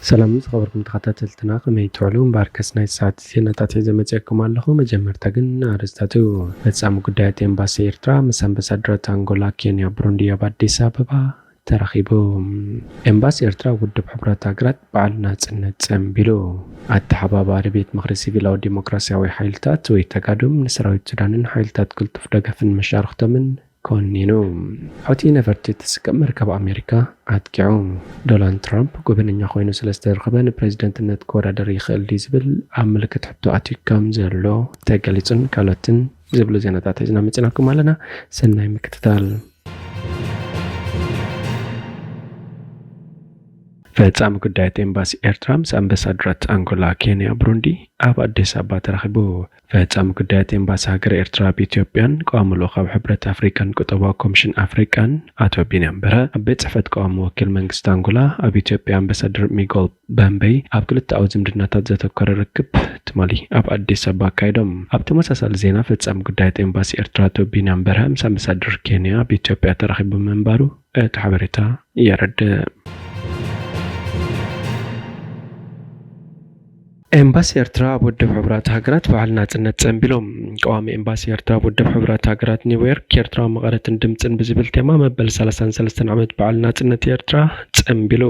ሰላም ዝኸበርኩም ተኸታተልትና፣ ከመይ ትውዕሉ? እምበኣርከስ ናይ ሰዓት ዜናታት ሒዘ መጺኣኩም ኣለኹ። መጀመርታ ግን ኣርእስታቱ። ፈጻሚ ጉዳያት ኤምባሲ ኤርትራ ምስ ኣምባሳደራት ኣንጎላ፣ ኬንያ፣ ብሩንዲ ኣብ ኣዲስ ኣበባ ተራኺቡ። ኤምባሲ ኤርትራ ውድብ ሕቡራት ሃገራት በዓል ናጽነት ጸንቢሉ። ኣተሓባባሪ ቤት ምኽሪ ሲቪላዊ ዲሞክራሲያዊ ሓይልታት ወይ ተጋድም ንሰራዊት ሱዳንን ሓይልታት ቅልጡፍ ደገፍን መሻርኽቶምን ኮኒኑ። ሑቲ ነፈርቲ ትስከም መርከብ ኣሜሪካ ኣጥቂዑ። ዶናልድ ትራምፕ ጎበነኛ ኮይኑ ስለ ዝተረኸበ ንፕሬዝደንትነት ክወዳደር ይኽእል ድዩ ዝብል ኣብ ምልክት ሕቶ ኣትዩ ከም ዘሎ ተገሊጹን ካልኦትን ዝብሉ ዜናታት ሒዝና መጺናኩም ኣለና። ሰናይ ምክትታል። ፈጻሚ ጉዳያት ኤምባሲ ኤርትራ ምስ ኣምባሳደራት ኣንጎላ፣ ኬንያ፣ ብሩንዲ ኣብ ኣዲስ ኣበባ ተራኺቡ። ፈጻሚ ጉዳያት ኤምባሲ ሃገረ ኤርትራ ኣብ ኢትዮጵያን ቀዋሚ ልኡኽ ኣብ ሕብረት ኣፍሪቃን ቁጠባዊ ኮሚሽን ኣፍሪቃን ኣቶ ቢንያም በርሀ፣ ኣብ ቤት ጽሕፈት ቀዋሚ ወኪል መንግስቲ ኣንጎላ ኣብ ኢትዮጵያ ኣምባሳደር ሚጎል ባምበይ ኣብ ክልተኣዊ ዝምድናታት ዘተኮረ ርክብ ትማሊ ኣብ ኣዲስ ኣበባ ኣካይዶም። ኣብ ተመሳሳሊ ዜና፣ ፈጻሚ ጉዳያት ኤምባሲ ኤርትራ ኣቶ ቢንያም በርሀ ምስ ኣምባሳደር ኬንያ ኣብ ኢትዮጵያ ተራኺቡ ምንባሩ እቲ ሓበሬታ የረድእ። ኤምባሲ ኤርትራ ኣብ ውድብ ሕቡራት ሃገራት በዓል ናጽነት ጸንቢሎም። ቀዋሚ ኤምባሲ ኤርትራ ኣብ ውድብ ሕቡራት ሃገራት ኒውዮርክ፣ ኤርትራዊ መቐረትን ድምጽን ብዝብል ቴማ መበል ሰላሳን ሰለስተን ዓመት በዓል ናጽነት ኤርትራ ጸንቢሉ።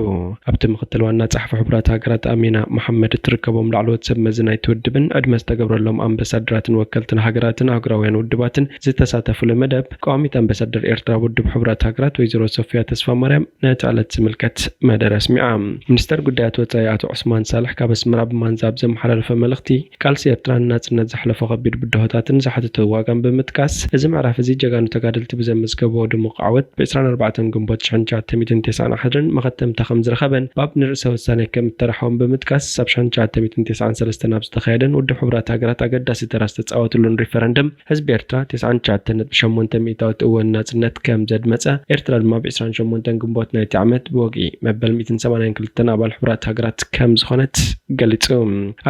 ኣብቲ ምክትል ዋና ጸሓፊ ሕቡራት ሃገራት ኣሚና መሓመድ እትርከቦም ላዕለዎት ሰብ መዚ ናይቲ ውድብን ዕድመ ዝተገብረሎም ኣምባሳደራትን ወከልትን ሃገራትን ኣህጉራውያን ውድባትን ዝተሳተፉሉ መደብ፣ ቀዋሚት ኣምባሳደር ኤርትራ ኣብ ውድብ ሕቡራት ሃገራት ወይዘሮ ሶፊያ ተስፋማርያም ነቲ ዕለት ዝምልከት መደረ ኣስሚዓ። ሚኒስተር ጉዳያት ወጻኢ ኣቶ ዑስማን ሳልሕ ካብ ኣስመራ ብማንዛ ኣብ ዘመሓላለፎ መልእኽቲ፣ ቃልሲ ኤርትራ ንናጽነት ዘሕለፎ ከቢድ ብድሆታትን ዝሓተቶ ዋጋን ብምጥቃስ፣ እዚ ምዕራፍ እዚ ጀጋኑ ተጋደልቲ ብዘመዝገብዎ ድሙቕ ዓወት ብ ዕስራን ኣርባዕተን ግንቦት ሽሕን ትሽዓተ ሚእትን ተስዓን ኣሓድን መኸተምታ ከም ዝረኸበን ብኣብ ንርእሰ ውሳኔ ከም እተራሕዎም ብምጥቃስ፣ ኣብ ሽሕን ትሽዓተ ሚእትን ተስዓን ሰለስተን ኣብ ዝተኻየደን ውድብ ሕቡራት ሃገራት ኣገዳሲ ተራ ዝተጻወትሉን ሪፈረንደም ህዝቢ ኤርትራ ተስዓን ትሽዓተን ነጥቢ ሸሞንተ ሚእታዊት እወ ንናጽነት ከም ዘድመጸ፣ ኤርትራ ድማ ብ ዕስራን ሸሞንተን ግንቦት ናይቲ ዓመት ብወግዒ መበል ሚእትን ሰማንያን ክልተን ኣባል ሕቡራት ሃገራት ከም ዝኾነት ገሊጹ።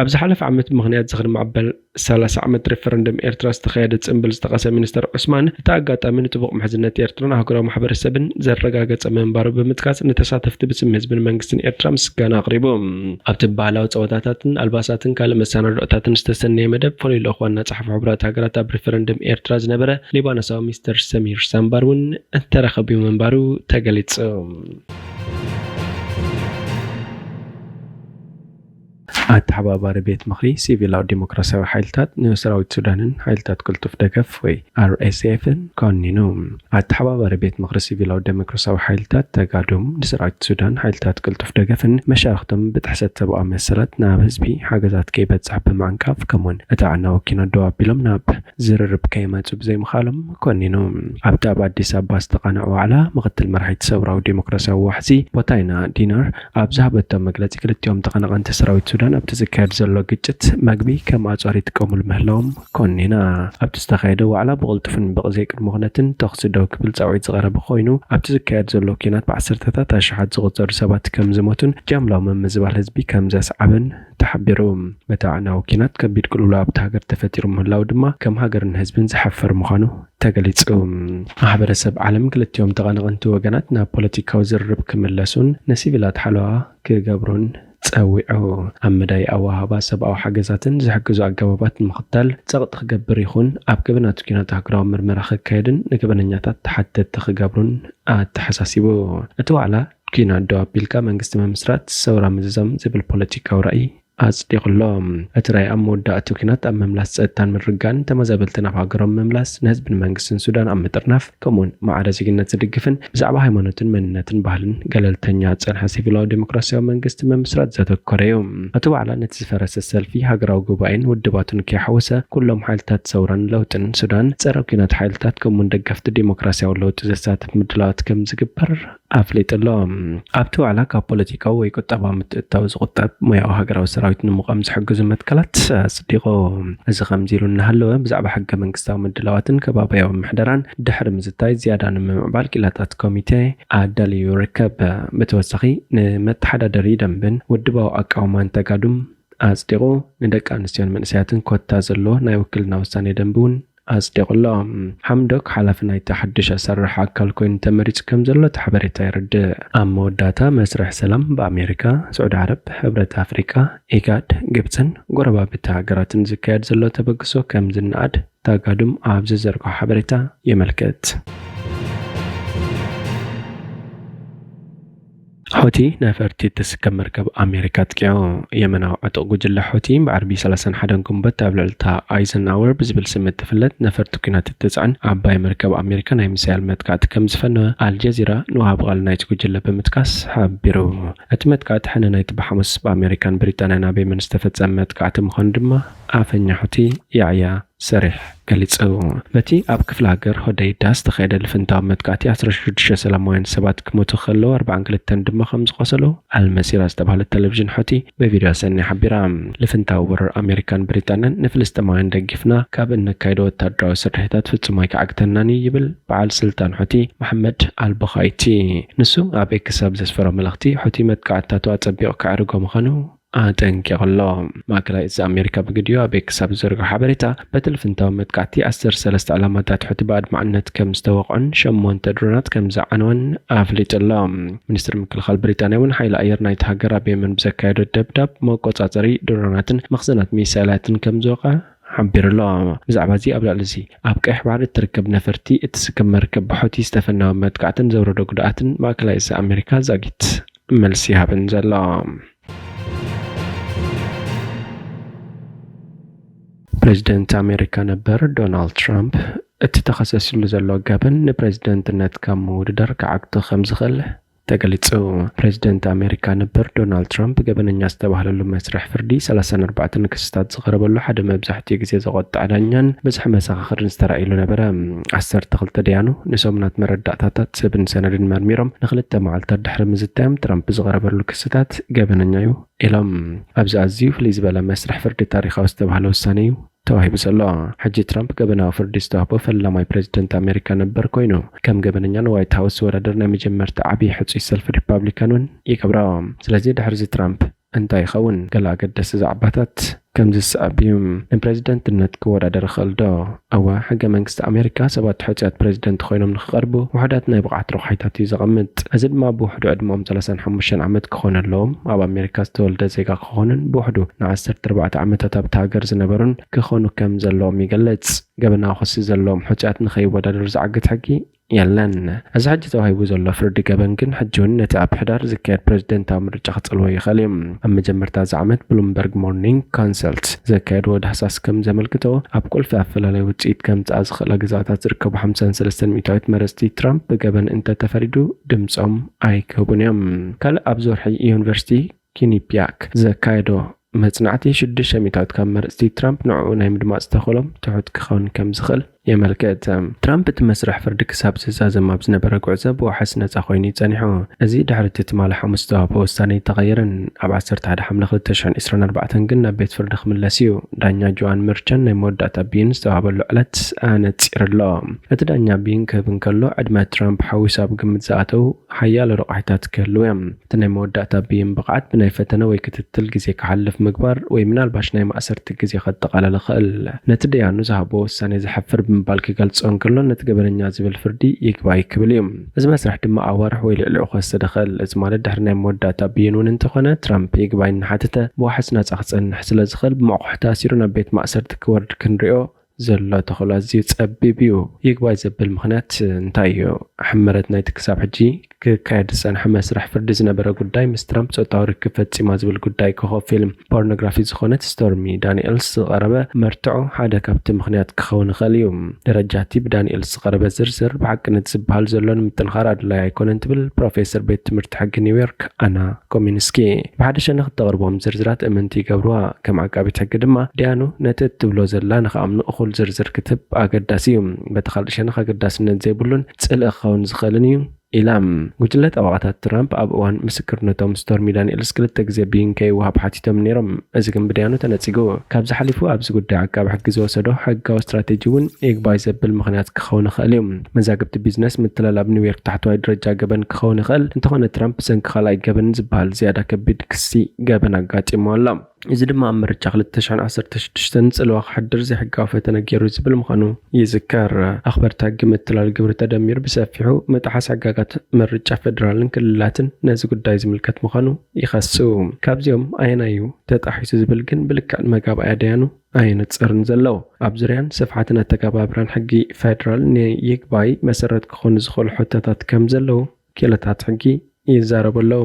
ኣብ ዝሓለፈ ዓመት ብምኽንያት ዝኽሪ ማዕበል ሰላሳ ዓመት ሪፈረንደም ኤርትራ ዝተኻየደ ጽምብል ዝጠቐሰ ሚኒስተር ዑስማን፣ እቲ ኣጋጣሚ ንጥቡቕ ምሕዝነት ኤርትራን ኣህጉራዊ ማሕበረሰብን ዘረጋገጸ ምንባሩ ብምጥቃስ፣ ንተሳተፍቲ ብስም ህዝብን መንግስትን ኤርትራ ምስጋና ኣቕሪቡ። ኣብቲ ብባህላዊ ጸወታታትን ኣልባሳትን ካልእ መሰናድኦታትን ዝተሰነየ መደብ፣ ፍሉይ ልኡኽ ዋና ጸሓፊ ሕቡራት ሃገራት ኣብ ሪፈረንደም ኤርትራ ዝነበረ ሊባኖሳዊ ሚስተር ሰሚር ሳምባር እውን ተረኸቡ ምንባሩ ተገሊጹ። ኣተሓባባሪ ቤት ምኽሪ ሲቪላዊ ዲሞክራሲያዊ ሓይልታት ንሰራዊት ሱዳንን ሓይልታት ቅልጡፍ ደገፍ ወይ ኣር ኤስ ኤፍን ኮኒኑ። ኣተሓባባሪ ቤት ምኽሪ ሲቪላዊ ዴሞክራሲያዊ ሓይልታት ተጋድም ንሰራዊት ሱዳን ሓይልታት ቅልጡፍ ደገፍን መሻርኽቶም ብጥሕሰት ሰብኣዊ መሰላት ናብ ህዝቢ ሓገዛት ከይበጽሕ ብምዕንቃፍ፣ ከምኡውን እቲ ኣዕናዊ ኲናት ደው ኣቢሎም ናብ ዝርርብ ከይመጹ ብዘይምኽኣሎም ኮኒኑ። ኣብቲ ኣብ ኣዲስ ኣበባ ዝተቓንዐ ዋዕላ፣ ምኽትል መራሒት ሰውራዊ ዴሞክራሲያዊ ዋሕዚ ቦታይና ዲናር ኣብ ዝሃበቶ መግለጺ፣ ክልቲኦም ተቐናቐንቲ ሰራዊት ሱዳን ኣብቲ ዝካየድ ዘሎ ግጭት መግቢ ከም ኣጽዋር ይጥቀሙሉ ምህላዎም ኮኒና። ኣብቲ ዝተኻየደ ዋዕላ ብቕልጡፍን ብዘይ ቅድመ ኩነትን ተኹሲ ደው ክብል ጻውዒት ዝቐረበ ኮይኑ፣ ኣብቲ ዝካየድ ዘሎ ኲናት ብዓሰርተታት ኣሽሓት ዝቑጸሩ ሰባት ከም ዝሞቱን ጃምላዊ ምምዝባል ህዝቢ ከም ዘስዓበን ተሓቢሩ። በቲ ኣዕናዊ ኲናት ከቢድ ቅልውላው ኣብታ ሃገር ተፈጢሩ ምህላው ድማ ከም ሃገርን ህዝብን ዘሕፍር ምዃኑ ተገሊጹ። ማሕበረሰብ ዓለም ክልቲኦም ተቐናቐንቲ ወገናት ናብ ፖለቲካዊ ዝርርብ ክምለሱን ንሲቪላት ሓለዋ ክገብሩን ጸዊዑ። ኣብ መዳይ ኣወሃህባ ሰብኣዊ ሓገዛትን ዝሕግዙ ኣገባባት ንምኽታል ጸቕጢ ክገብር ይኹን ኣብ ገበናት ኲናት ኣህጉራዊ ምርመራ ክካየድን ንገበነኛታት ተሓተትቲ ክገብሩን ኣተሓሳሲቡ። እቲ ዋዕላ ኲናት ደው ኣቢልካ መንግስቲ ምምስራት ሰውራ ምዝዛም ዝብል ፖለቲካዊ ራእይ ኣጽዲቑ ኣሎ። እቲ ራእይ ኣብ መወዳእቲ ኲናት ኣብ ምምላስ ጸጥታን ምርግጋእን፣ ተመዛበልቲ ናብ ሃገሮም ምምላስ፣ ንህዝብን መንግስትን ሱዳን ኣብ ምጥርናፍ፣ ከምኡውን ማዕረ ዜግነት ዝድግፍን ብዛዕባ ሃይማኖትን መንነትን ባህልን ገለልተኛ ዝጸንሐ ሲቪላዊ ዴሞክራሲያዊ መንግስቲ ምምስራት ዘተኮረ እዩ። እቲ ዋዕላ ነቲ ዝፈረሰ ሰልፊ ሃገራዊ ጉባኤን ውድባቱን ከይሓወሰ፣ ኩሎም ሓይልታት ሰውራን ለውጥን ሱዳን፣ ጸረ ኲናት ሓይልታት፣ ከምኡውን ደገፍቲ ዴሞክራሲያዊ ለውጢ ዘሳትፍ ምድላዋት ከም ዝግበር ኣፍሊጡ ኣሎ። ኣብቲ ዋዕላ ካብ ፖለቲካዊ ወይ ቁጠባዊ ምትእትታው ዝቑጠብ ሞያዊ ሃገራዊ ሰራዊት ንምቋም ዝሕግዙ መትከላት ኣጽዲቑ። እዚ ከምዚ ኢሉ እናሃለወ፣ ብዛዕባ ሕገ መንግስታዊ ምድላዋትን ከባብያዊ ምሕደራን ድሕሪ ምዝታይ፣ ዝያዳ ንምምዕባል ክኢላታት ኮሚቴ ኣዳልዩ ይርከብ። ብተወሳኺ፣ ንመተሓዳደሪ ደንብን ውድባዊ ኣቃውማን ተጋድም ኣጽዲቑ፣ ንደቂ ኣንስትዮን መንእሰያትን ኮታ ዘለዎ ናይ ውክልና ውሳኔ ደንቢ እውን ኣጽዲቑ ኣሎ። ሓምዶክ ሓላፊ ናይቲ ሓድሽ ኣሰራርሓ ኣካል ኮይኑ ተመሪጹ ከም ዘሎ እቲ ሓበሬታ የረድእ። ኣብ መወዳእታ መስርሕ ሰላም ብኣሜሪካ፣ ስዑዲ ዓረብ፣ ሕብረት ኣፍሪቃ፣ ኢጋድ፣ ግብጽን ጎረባብቲ ሃገራትን ዝካየድ ዘሎ ተበግሶ ከም ዝነኣድ ታጋዱም ኣብ ዝዘርግሖ ሓበሬታ የመልክት። ሑቲ ነፈርቲ እትስከም መርከብ ኣሜሪካ ኣጥቂዑ። የመናዊ ዕጡቕ ጉጅለ ሑቲ ብዓርቢ ሰላሳን ሓደን ግንቦት ኣብ ልዕሊ እታ ኣይዘንኣወር ብዝብል ስም እትፍለጥ ነፈርቲ ኲናት እትጽዕን ዓባይ መርከብ ኣሜሪካ ናይ ሚሳይል መጥቃዕቲ ከም ዝፈነወ ኣልጀዚራ ንወሃቢ ቃል ናይቲ ጉጅለ ብምጥቃስ ሓቢሩ። እቲ መጥቃዕቲ ሕነ ናይቲ ብሓሙስ ብኣሜሪካን ብሪጣንያን ኣብ የመን ዝተፈጸመ መጥቃዕቲ ምዃኑ ድማ ኣፈኛ ሑቲ ያዕያ ሰሪሕ ገሊጹ። በቲ ኣብ ክፍለ ሃገር ሆደይዳ ዝተኻየደ ልፍንታዊ መጥቃዕቲ ዓሰርተ ሽዱሽተ ሰላማውያን ሰባት ክሞቱ ከለዉ ኣርባዓን ክልተን ድማ ከም ዝቖሰሉ ኣልመሲራ ዝተባህለት ቴሌቪዥን ሑቲ ብቪድዮ ኣሰንያ ሓቢራ። ልፍንታዊ ወረር ኣሜሪካን ብሪጣንያን ንፍልስጤማውያን ደጊፍና ካብ እነካይዶ ወታደራዊ ስርሒታት ፍጹም ኣይክዓግተናን እዩ ይብል በዓል ስልጣን ሑቲ መሓመድ ኣልቡኻይቲ። ንሱ ኣብ ኤክስ ኣብ ዘስፈሮ መልእኽቲ ሑቲ መጥቃዕትታቱ ኣጸቢቑ ከዕርጎ ምዃኑ ኣጠንቂቑ ኣሎ። ማእከላይ እዚ ኣሜሪካ ብግዲኡ ኣብ ኤክስ ኣብ ዝዘርግሖ ሓበሬታ በቲ ልፍንታዊ መጥቃዕቲ ዓሰርተ ሰለስተ ዕላማታት ሑቲ ብኣድማዕነት ከም ዝተወቕዑን ሸሞንተ ድሮናት ከም ዝዓነወን ኣፍሊጡ ኣሎ። ሚኒስትሪ ምክልኻል ብሪጣንያ እውን ሓይሊ ኣየር ናይቲ ሃገር ኣብ የመን ብዘካየዶ ደብዳብ መቆጻጸሪ ድሮናትን መኽዘናት ሚሳይላትን ከም ዝወቕዐ ሓቢሩ ኣሎ። ብዛዕባ እዚ ኣብ ልዕሊ እዚ ኣብ ቀይሕ ባሕሪ እትርከብ ነፈርቲ እትስክም መርከብ ብሑቲ ዝተፈነወ መጥቃዕትን ዘውረዶ ጉድኣትን ማእከላይ እዚ ኣሜሪካ ዛጊት መልሲ ይሃበን ዘሎ። ፕሬዚደንት ኣሜሪካ ነበር ዶናልድ ትራምፕ እቲ ተኸሰሲሉ ዘሎ ገበን ንፕሬዚደንትነት ካብ ምውድዳር ክዓግቶ ከም ዝኽእል ተገሊጹ። ፕሬዚደንት ኣሜሪካ ነበር ዶናልድ ትራምፕ ገበነኛ ዝተባህለሉ መስርሕ ፍርዲ ሰላሳን ኣርባዕተን ክስታት ዝቐረበሉ ሓደ መብዛሕትኡ ግዜ ዘቖጥዐ ዳኛን ብዝሒ መሰኻኽርን ዝተራእየሉ ነበረ። ዓሰርተ ክልተ ደያኑ ንሰሙናት መረዳእታታት ሰብን ሰነድን መርሚሮም ንክልተ መዓልታት ድሕሪ ምዝታዮም ትራምፕ ዝቐረበሉ ክስታት ገበነኛ እዩ ኢሎም። ኣብዚ ኣዝዩ ፍልይ ዝበለ መስርሕ ፍርዲ ታሪኻዊ ዝተባህለ ውሳነ እዩ ተዋሂቡ ዘሎ። ሕጂ ትራምፕ ገበናዊ ፍርዲ ዝተዋህቦ ፈላማይ ፕሬዚደንት ኣሜሪካ ነበር ኮይኑ፣ ከም ገበነኛ ንዋይት ሃውስ ዝወዳደር ናይ መጀመርታ ዓብዪ ሕጹይ ሰልፊ ሪፓብሊካን እውን ይገብሮ። ስለዚ ድሕሪዚ ትራምፕ እንታይ ይኸውን? ገለ ኣገደስቲ ዛዕባታት ከምዚ ዝስዕብ እዩ። ንፕሬዚደንትነት ክወዳደር ይኽእል ዶ? እወ፣ ሕገ መንግስቲ ኣሜሪካ ሰባት ሕጹያት ፕሬዚደንት ኮይኖም ንክቐርቡ ውሑዳት ናይ ብቕዓት ረቑሒታት እዩ ዘቐምጥ። እዚ ድማ ብውሕዱ ዕድመኦም ሰላሳን ሓሙሽተን ዓመት ክኾን ኣለዎም፣ ኣብ ኣሜሪካ ዝተወልደ ዜጋ ክኾኑን ብውሕዱ ንዓሰርተ ኣርባዕተ ዓመታት ኣብቲ ሃገር ዝነበሩን ክኾኑ ከም ዘለዎም ይገልጽ። ገበናዊ ክሲ ዘለዎም ሕጹያት ንኸይወዳደሩ ዝዓግት ሕጊ የለን። እዚ ሕጂ ተዋሂቡ ዘሎ ፍርዲ ገበን ግን ሕጂ እውን ነቲ ኣብ ሕዳር ዝካየድ ፕሬዚደንታዊ ምርጫ ክጽልዎ ይኽእል እዩ። ኣብ መጀመርታ እዚ ዓመት ብሉምበርግ ሞርኒንግ ኮንሰልት ዘካየድዎ ዳህሳስ ከም ዘመልክቶ፣ ኣብ ቁልፊ ኣፈላለይ ውጽኢት ከምጽኣ ዝኽእላ ግዝኣታት ዝርከቡ ሓምሳን ሰለስተን ሚእታዊት መረጽቲ ትራምፕ ብገበን እንተተፈሪዱ ድምጾም ኣይክህቡን እዮም። ካልእ ኣብዚ ወርሒ ዩኒቨርሲቲ ኪኒፒያክ ዘካየዶ መጽናዕቲ ሽዱሽተ ሚእታዊት ካብ መረጽቲ ትራምፕ ንዕኡ ናይ ምድማጽ ተኽእሎም ትሑት ክኸውን ከም ዝኽእል የመልክት። ትራምፕ እቲ መስርሕ ፍርዲ ክሳብ ዝዛዘም ኣብ ዝነበረ ጉዕዞ ብዋሕስ ነጻ ኮይኑ እዩ ጸኒሑ። እዚ ድሕሪ እቲ ትማሊ ሓሙስ ዝተዋህበ ውሳነ ኣይተቐየረን። ኣብ ዓሰርተ ሓደ ሓምለ ክልተ ሽሕን ዕስራን ኣርባዕተን ግን ናብ ቤት ፍርዲ ክምለስ እዩ። ዳኛ ጆዋን መርቻን ናይ መወዳእታ ብይን ዝተዋህበሉ ዕለት ኣነጺሩ ኣሎ። እቲ ዳኛ ብይን ክህብ እንከሎ፣ ዕድመ ትራምፕ ሓዊሱ ኣብ ግምት ዝኣተው ሓያሎ ረቋሒታት ክህልው እዮም። እቲ ናይ መወዳእታ ብይን ብቕዓት ብናይ ፈተነ ወይ ክትትል ግዜ ክሓልፍ ምግባር ወይ ምናልባሽ ናይ ማእሰርቲ ግዜ ከጠቓልል ይኽእል። ነቲ ደያኑ ዝሃቦ ውሳኔ ዘሕፍር ብምባል ክገልጾ እንከሎ፣ ነቲ ገበነኛ ዝብል ፍርዲ ይግባይ ክብል እዩ። እዚ መስርሕ ድማ ኣዋርሕ ወይ ልዕሊኡ ክወስድ ይኽእል። እዚ ማለት ድሕሪ ናይ መወዳእታ ብይን እውን እንተኾነ፣ ትራምፕ ይግባይ እናሓተተ ብዋሕስ ናጻ ክጸንሕ ስለ ዝኽእል፣ ብመቑሕ ተኣሲሩ ናብ ቤት ማእሰርቲ ክወርድ ክንሪኦ ዘሎ ተኽእሎ ኣዝዩ ጸቢብ እዩ። ይግባይ ዘብል ምኽንያት እንታይ እዩ? ሕመረት ናይቲ ክሳብ ሕጂ ክካየድ ዝጸንሐ መስርሕ ፍርዲ ዝነበረ ጉዳይ፣ ምስ ትራምፕ ጾታዊ ርክብ ፈጺማ ዝብል ጉዳይ፣ ኮኾብ ፊልም ፖርኖግራፊ ዝኾነት ስቶርሚ ዳንኤልስ ዝቐረበ መርትዖ ሓደ ካብቲ ምኽንያት ክኸውን ይኽእል እዩ። ደረጃ እቲ ብዳንኤልስ ዝቐረበ ዝርዝር ብሓቂ ነቲ ዝበሃል ዘሎ ንምጥንኻር ኣድላዪ ኣይኮነን ትብል ፕሮፌሰር ቤት ትምህርቲ ሕጊ ኒውዮርክ ኣና ኮሚንስኪ። ብሓደ ሸነኽ እተቕርቦም ዝርዝራት እምንቲ ይገብርዋ። ከም ዓቃቢት ሕጊ ድማ፣ ዲያኑ ነቲ እትብሎ ዘላ ንኽኣምኑ እኹል ዝርዝር ክትህብ ኣገዳሲ እዩ። በቲ ካልእ ሸነኽ ኣገዳስነት ዘይብሉን ጽልኢ ክኸውን ዝኽእልን እዩ ኢላ። ጉጅለ ጠበቓታት ትራምፕ ኣብ እዋን ምስክርነቶም ስቶርሚ ዳንኤልስ ክልተ ግዜ ብይን ከይወሃብ ሓቲቶም ነይሮም። እዚ ግን ብዲያኑ ተነጺጉ። ካብዚ ሓሊፉ ኣብዚ ጉዳይ ዓቃቢ ሕጊ ዝወሰዶ ሕጋዊ ስትራቴጂ እውን ይግባይ ዘብል ምኽንያት ክኸውን ይኽእል እዩ። መዛግብቲ ቢዝነስ ምትላል ኣብ ኒውዮርክ ታሕተዋይ ደረጃ ገበን ክኸውን ይኽእል። እንተኾነ ትራምፕ ብሰንኪ ካልኣይ ገበን ዝበሃል ዝያዳ ከቢድ ክሲ ገበን ኣጋጢምዎ ኣሎ። እዚ ድማ ኣብ ምርጫ ክልተ ሽሕን ዓሰርተ ሽዱሽተን ጽልዋ ክሕድር ዘይሕጋዊ ፈተነ ገይሩ ዝብል ምዃኑ ይዝከር። ኣኽበርቲ ሕጊ ምትላል ግብሪ ተደሚሩ ብሰፊሑ ምጥሓስ ሕጋጋት ምርጫ ፌደራልን ክልላትን ነዚ ጉዳይ ዝምልከት ምዃኑ ይኸሱ። ካብዚኦም ኣየናይ እዩ ተጣሒሱ ዝብል ግን ብልክዕ ንመጋባእያ ደያኑ ኣየነጽርን ዘለዉ። ኣብ ዙርያን ስፍሓትን ኣተገባብራን ሕጊ ፌደራል ንይግባይ መሰረት ክኾኑ ዝኽእሉ ሕቶታት ከም ዘለዉ ክኢላታት ሕጊ ይዛረቡ ኣለዉ።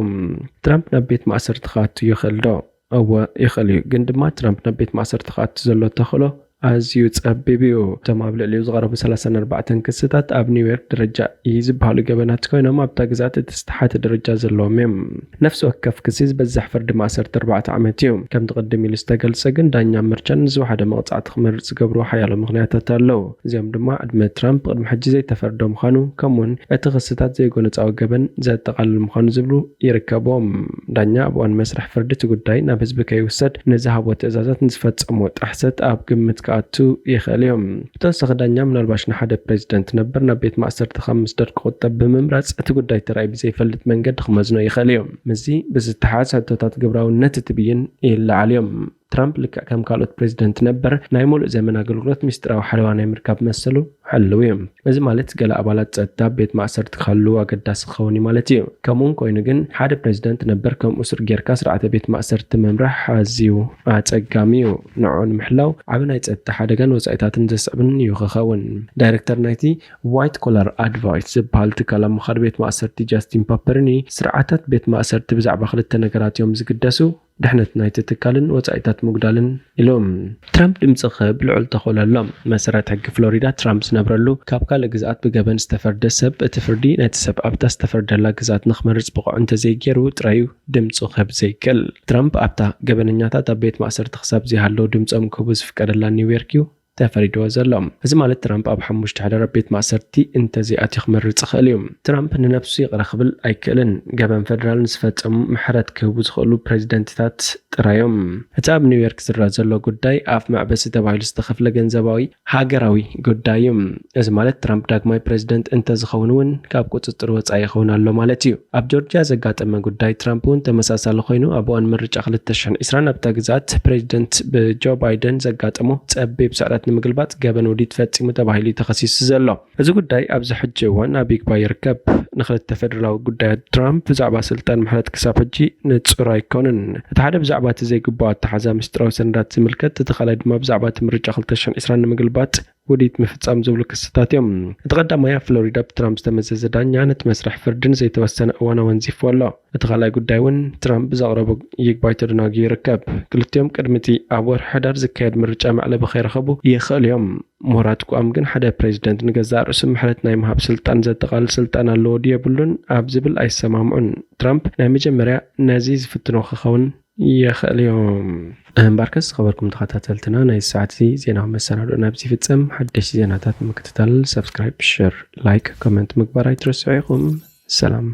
ትራምፕ ናብ ቤት ማእሰርቲ ክኣቱ ይኽእል ዶ? እወ ይኽእል እዩ። ግን ድማ ትራምፕ ናብ ቤት ማእሰርቲ ክኣቱ ዘሎ ተኽእሎ ኣዝዩ ጸቢብ እዩ። እቶም ኣብ ልዕሊኡ ዝቐረቡ ሰላሳን ኣርባዕተን ክስታት ኣብ ኒውዮርክ ደረጃ ኢ ዝበሃሉ ገበናት ኮይኖም ኣብታ ግዝኣት እቲ ዝተሓተ ደረጃ ዘለዎም እዮም። ነፍሲ ወከፍ ክሲ ዝበዝሕ ፍርዲ ማእሰርቲ ኣርባዕተ ዓመት እዩ። ከምቲ ቅድም ኢሉ ዝተገልጸ ግን ዳኛ ምርጫን ንዝወሓደ መቕጻዕቲ ክመርጽ ዝገብርዎ ሓያሎ ምኽንያታት ኣለዉ። እዚኦም ድማ ዕድመ ትራምፕ ቅድሚ ሕጂ ዘይተፈርደ ምዃኑ ከምኡውን እቲ ክስታት ዘይጎነጻዊ ገበን ዘጠቓልል ምዃኑ ዝብሉ ይርከብዎም። ዳኛ ኣብ እዋን መስርሕ ፍርዲ እቲ ጉዳይ ናብ ህዝቢ ከይውሰድ ንዝሃቦ ትእዛዛት ንዝፈጸምዎ ጥሕሰት ኣብ ግምት ክኣቱ ይኽእል እዮም። ብተወሳኺ ዳኛ ምናልባሽ ንሓደ ፕሬዚደንት ነበር ናብ ቤት ማእሰርቲ ካብ ምስዳድ ክቑጠብ ብምምራጽ እቲ ጉዳይ ተራእዩ ብዘይፈልጥ መንገዲ ክመዝኖ ይኽእል እዩ። ምስዚ ብዝተሓዝ ሕቶታት ግብራውነት እቲ ብይን ይለዓል እዮም። ትራምፕ ልክዕ ከም ካልኦት ፕሬዚደንት ነበር ናይ ሙሉእ ዘመን ኣገልግሎት ሚስጥራዊ ሓለዋ ናይ ምርካብ መሰሉ ሕልው እዩ። እዚ ማለት ገለ ኣባላት ጸጥታ ቤት ማእሰርቲ ክሃልዉ ኣገዳሲ ክኸውን እዩ ማለት እዩ። ከምኡ እውን ኮይኑ ግን ሓደ ፕሬዚደንት ነበር ከምኡ ስር ጌርካ ስርዓተ ቤት ማእሰርቲ ምምራሕ ኣዝዩ ኣጸጋሚ እዩ። ንዕኡ ንምሕላው ዓቢ ናይ ጸጥታ ሓደጋን ወጻኢታትን ዘስዕብን እዩ ክኸውን። ዳይሬክተር ናይቲ ዋይት ኮላር ኣድቫይስ ዝበሃል ትካል ኣማኻሪ ቤት ማእሰርቲ ጃስቲን ፓፐርኒ ስርዓታት ቤት ማእሰርቲ ብዛዕባ ክልተ ነገራት እዮም ዝግደሱ፣ ድሕነት ናይቲ ትካልን ወጻኢታት ምጉዳልን ኢሉ። ትራምፕ ድምፂ ክህብ ልዑል ተኽእሎ ኣሎ። መሰረት ሕጊ ፍሎሪዳ ትራምፕ ዝነብረሉ ካብ ካልእ ግዝኣት ብገበን ዝተፈርደ ሰብ እቲ ፍርዲ ነቲ ሰብ ኣብታ ዝተፈርደላ ግዝኣት ንክመርፅ ብቑዕ እንተዘይገይሩ ጥራይ እዩ ድምፁ ክህብ ዘይክእል። ትራምፕ ኣብታ ገበነኛታት ኣብ ቤት ማእሰርቲ ክሳብ ዘይሃለዉ ድምፆም ክህቡ ዝፍቀደላ ኒውዮርክ እዩ ተፈሪድዎ ዘሎ። እዚ ማለት ትራምፕ ኣብ ሓሙሽተ ሕዳር ኣብ ቤት ማእሰርቲ እንተዘይኣትዩ ክመርጽ ይኽእል እዩ። ትራምፕ ንነብሱ ይቕረ ክብል ኣይክእልን። ገበን ፈደራል ንዝፈጸሙ ምሕረት ክህቡ ዝኽእሉ ፕሬዚደንትታት ጥራዮም። እቲ ኣብ ኒውዮርክ ዝረኣ ዘሎ ጉዳይ ኣፍ መዕበሲ ተባሂሉ ዝተኸፍለ ገንዘባዊ ሃገራዊ ጉዳይ እዩ። እዚ ማለት ትራምፕ ዳግማይ ፕሬዚደንት እንተዝኸውን እውን ካብ ቁጽጽር ወጻኢ ይኸውን ኣሎ ማለት እዩ። ኣብ ጆርጂያ ዘጋጠመ ጉዳይ ትራምፕ እውን ተመሳሳሊ ኮይኑ ኣብ እዋን ምርጫ ክልተ ሽሕን ዕስራን ኣብታ ግዝኣት ፕሬዚደንት ብጆ ባይደን ዘጋጠሞ ጸቢብ ስዕረት ንምግልባጥ ገበን ውዲት ፈጺሙ ተባሂሉ እዩ ተኸሲሱ ዘሎ። እዚ ጉዳይ ኣብዚ ሕጂ እዋን ኣብ ይግባይ ይርከብ። ንክልተ ፌደራላዊ ጉዳያት ትራምፕ ብዛዕባ ስልጣን ምሕረት ክሳብ ሕጂ ንጹር ኣይኮነን። እቲ ሓደ ብዛዕባ እቲ ዘይግባእ ኣተሓዛ ምስጢራዊ ሰነዳት ዝምልከት፣ እቲ ካልኣይ ድማ ብዛዕባ እቲ ምርጫ ክልተ ሽሕን ዕስራን ንምግልባጥ ውዲት ምፍጻም ዝብሉ ክስታት እዮም። እቲ ቀዳማይ ኣብ ፍሎሪዳ ብትራምፕ ዝተመዘዘ ዳኛ ነቲ መስርሕ ፍርዲ ንዘይተወሰነ እዋን ኣወንዚፍዎ ኣሎ። እቲ ካልኣይ ጉዳይ እውን ትራምፕ ብዘቕረቦ ይግባይ ተደናግዩ ይርከብ። ክልቲኦም ቅድሚ እቲ ኣብ ወርሒ ሕዳር ዝካየድ ምርጫ መዕለቢ ከይረኸቡ ይኽእሉ እዮም። ምሁራት ክኣም ግን ሓደ ፕሬዚደንት ንገዛእ ርእሱ ምሕረት ናይ ምሃብ ስልጣን ዘጠቓልል ስልጣን ኣለዎ ድዩ የብሉን ኣብ ዝብል ኣይሰማምዑን። ትራምፕ ናይ መጀመርያ ነዚ ዝፍትኖ ክኸውን ይኽእል እዩ። እምበርከስ ዝኸበርኩም ተኸታተልትና ናይ ሰዓት እዚ ዜናዊ መሰናዶ ናብዚ ይፍጸም። ሓደሽቲ ዜናታት ንምክትታል ሰብስክራይብ፣ ሸር፣ ላይክ፣ ኮመንት ምግባር ኣይትረስዑ ኢኹም። ሰላም።